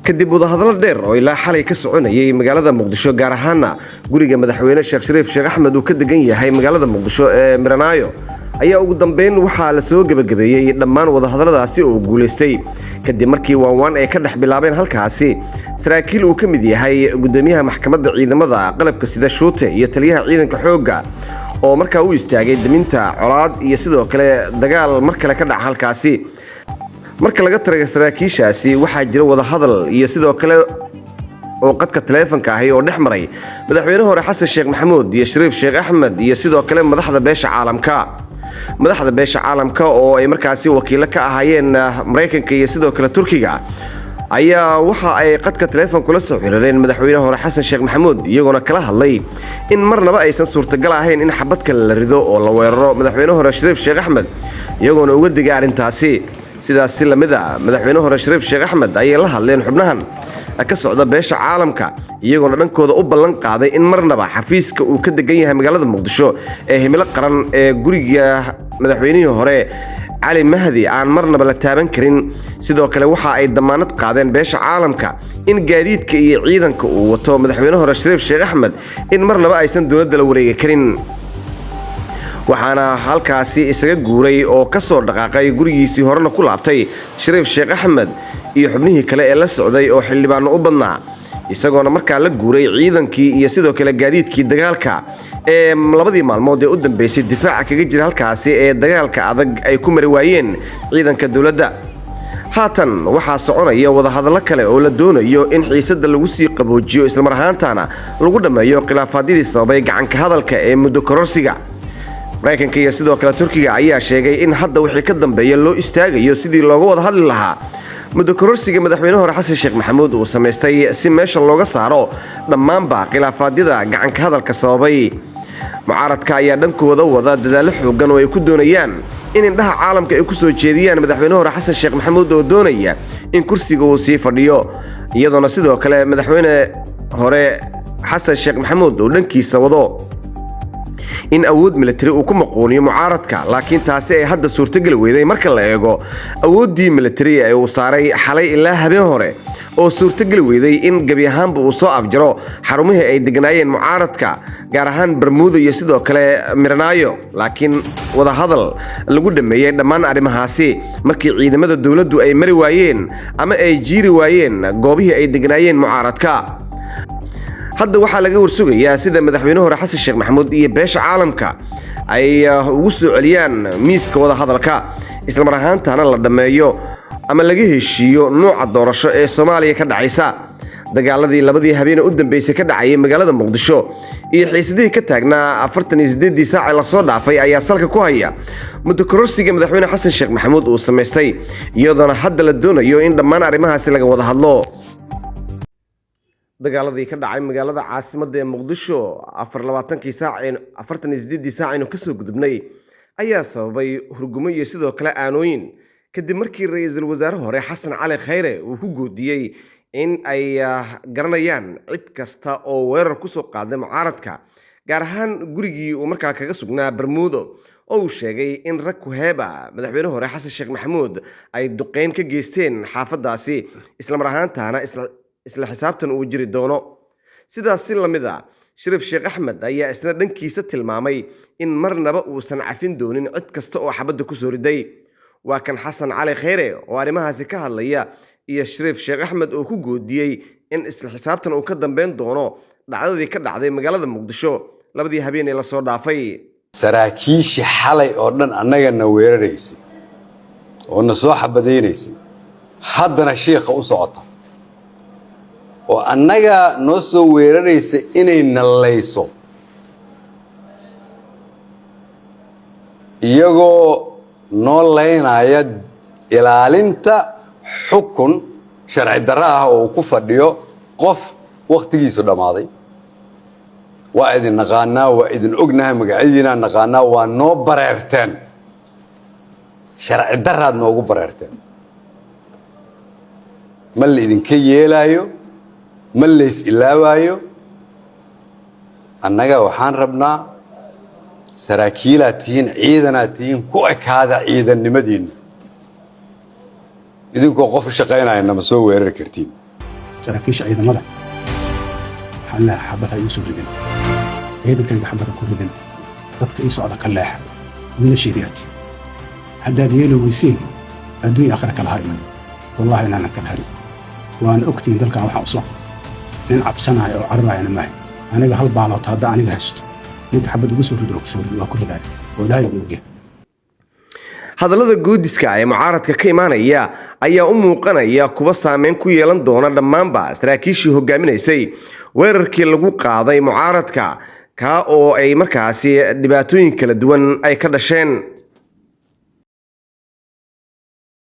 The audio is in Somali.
Kadib wadahadallo dheer oo ilaa xalay ka soconayay magaalada Muqdisho, gaar ahaana guriga madaxweyne Sheekh Shariif Sheekh Axmed uu ka degan yahay magaalada Muqdisho ee Miranaayo, ayaa ugu dambeyn waxaa la soo gebagabeeyey dhammaan wadahadalladaasi oo guulaystay, kadib markii waanwaan ay ka dhex bilaabeen halkaasi saraakiil uu ka mid yahay gudoomiyaha maxkamadda ciidamada qalabka sida Shuute iyo taliyaha ciidanka xoogga, oo markaa u istaagay daminta colaad iyo sidoo kale dagaal mar kale ka dhaca halkaasi. Marka laga tagay saraakiishaasi, waxaa jira wadahadal iyo sidoo kale oo qadka taleefanka ahi oo dhex maray madaxweyne hore Xasan Sheekh Maxamuud iyo Shariif Sheekh Axmed iyo sidoo kale madaxda beesha caalamka. Madaxda beesha caalamka oo ay markaasi wakiilo ka ahaayeen Maraykanka iyo sidoo kale Turkiga ayaa waxa ay qadka taleefonkula soo xiriireen madaxweyne hore Xasan Sheekh Maxamuud, iyagoona kala hadlay in marnaba aysan suurtagal ahayn in xabad kale la rido oo la weeraro madaxweyne hore Shariif Sheekh Axmed, iyagoona uga digay arrintaasi. Sidaas si lamid a, madaxweyne hore Shariif Sheekh Axmed ayay la hadleen xubnahan ka socda beesha caalamka, iyagoona dhankooda u ballan qaaday in marnaba xafiiska uu ka degan yahay magaalada Muqdisho ee Himilo Qaran ee guriga madaxweynihii hore Cali Mahdi aan marnaba la taaban karin. Sidoo kale waxa ay damaanad qaadeen beesha caalamka in gaadiidka iyo ciidanka uu wato madaxweyne hore Shariif Sheekh Axmed in marnaba aysan dowladda la wareegi karin. Waxaana halkaasi isaga guuray oo ka soo dhaqaaqay, gurigiisii horena ku laabtay Shariif Sheekh Axmed iyo xubnihii kale ee la socday oo xildhibaano u badnaa, isagoona markaa la guuray ciidankii iyo sidoo kale gaadiidkii dagaalka ee labadii maalmood ee u dambeysay difaaca kaga jira halkaasi ee dagaalka adag ay ku mari waayeen ciidanka dowladda. Haatan waxaa soconaya wadahadallo kale oo la doonayo in xiisadda lagu sii qaboojiyo, islamar ahaantaana lagu dhammeeyo khilaafaadyadii sababay gacanka hadalka ee muddo kororsiga. Maraykanka iyo sidoo kale Turkiga ayaa sheegay in hadda wixii ka dambeeya loo istaagayo sidii looga wada hadli lahaa muddo kororsiga madaxweyne hore Xasan Sheekh Maxamuud uu samaystay, si meesha looga saaro dhammaanba khilaafaadyada gacanka hadalka sababay. Mucaaradka ayaa dhankooda wada dadaallo xoogan oo ay ku doonayaan in indhaha caalamka ay ku soo jeediyaan madaxweyne hore Xasan Sheekh Maxamuud oo doonaya in kursiga uu sii fadhiyo, iyadoona sidoo kale madaxweyne hore Xasan Sheekh Maxamuud uu dhankiisa wado in awood militari uu ku maquuniyo mucaaradka, laakiin taasi ay hadda suurtogeli weyday marka la eego awooddii militari ee uu saaray xalay ilaa habeen hore, oo suurtogeli weyday in gebi ahaanba uu soo afjaro xarumihii ay deganaayeen mucaaradka, gaar ahaan Bermuda iyo sidoo kale Miranaayo. Laakiin wadahadal lagu dhameeyey dhammaan arrimahaasi markii ciidamada dowladdu ay mari waayeen ama ay jiiri waayeen goobihii ay deganaayeen mucaaradka. Hadda waxaa laga warsugayaa sida madaxweyne hore Xasan Sheekh Maxamuud iyo beesha caalamka ay ugu soo celiyaan miiska wadahadalka, islamar ahaantana la dhammeeyo ama laga heshiiyo nuuca doorasho ee Soomaaliya ka dhacaysa. Dagaaladii labadii habeene u dambeysay ka dhacayay magaalada Muqdisho iyo xiisadihii ka taagnaa 48-dii saac ee lasoo dhaafay ayaa salka ku haya muddo kororsiga madaxweyne Xasan Sheekh Maxamuud uu samaystay, iyadoona hadda la doonayo in dhammaan arrimahaasi laga wada hadlo. Dagaaladii ka dhacay magaalada caasimadda ee Muqdisho 24-kii saac, 48-dii saac aynu kasoo gudubnay ayaa sababay hurgumo iyo sidoo kale aanooyin, kadib markii ra-iisul wasaare hore Xasan Cali Khayre uu ku goodiyey in ay garanayaan cid kasta oo weerar kusoo qaaday mucaaradka, gaar ahaan gurigii uu markaa kaga sugnaa Bermudo, oo uu sheegay in rag kuheeba madaxweyne hore Xasan Sheekh Maxamuud ay duqeyn ka geysteen xaafadaasi, islamar ahaantaana isla xisaabtan uu jiri doono. Sidaas si lamid a, Shariif Sheekh Axmed ayaa isna dhankiisa tilmaamay in marnaba uusan cafin doonin cid kasta oo xabadda kusoo riday. Waa kan Xasan Cali Khayre oo arrimahaasi ka hadlaya iyo Shariif Sheekh Axmed oo ku goodiyey in isla xisaabtan uu ka dambeyn doono dhacdadii ka dhacday magaalada Muqdisho labadii habeen ee lasoo dhaafay. Saraakiishii xalay oo dhan annagana weeraraysay oo na soo xabadaynaysay, haddana shiikha u socota oo annaga noo soo weeraraysa inay nallayso, iyagoo noo laynaya ilaalinta xukun sharci darro ah oo uu ku fadhiyo qof wakhtigiisu dhammaaday. Waa idin naqaanaa, waa idin ognahay, magacyadiinaan naqaanaa. Waa noo bareerteen, sharci daraad noogu bareerteen. Ma la idinka yeelaayo, ma lays ilaawaayo. Annaga waxaan rabnaa, saraakiilaad tihiin, ciidanaad tihiin, ku ekaada ciidannimadiinna. Idinkoo qof u shaqaynaya nama soo weerari kartiin. Saraakiisha ciidamada waxaan leeyahay, xabad ha igu soo ridin, ciidankayga xabada ku ridin, dadka ii socda ka leexa, wiilasheediyaati. Haddaad yeeli weysiin, adduunya aakhira kala hari mayo, wallahi inaanan kala harin. Waana ogtihiin dalkan waxaan u soo qabtay. Nin cabsanaya oo cararaayana maahay aniga. Hal baaloota hadda aniga haysto, ninka xabad ugu soo rido waa kusoo rido, waa ku ridaaya oo Ilaahay ugu ogyahay. Hadallada goodiska ee mucaaradka ka imaanaya ayaa u muuqanaya kuwa saameyn ku yeelan doona dhammaanba saraakiishii hogaaminaysay weerarkii lagu qaaday mucaaradka, kaa oo ay markaasi dhibaatooyin kala duwan ay ka dhasheen.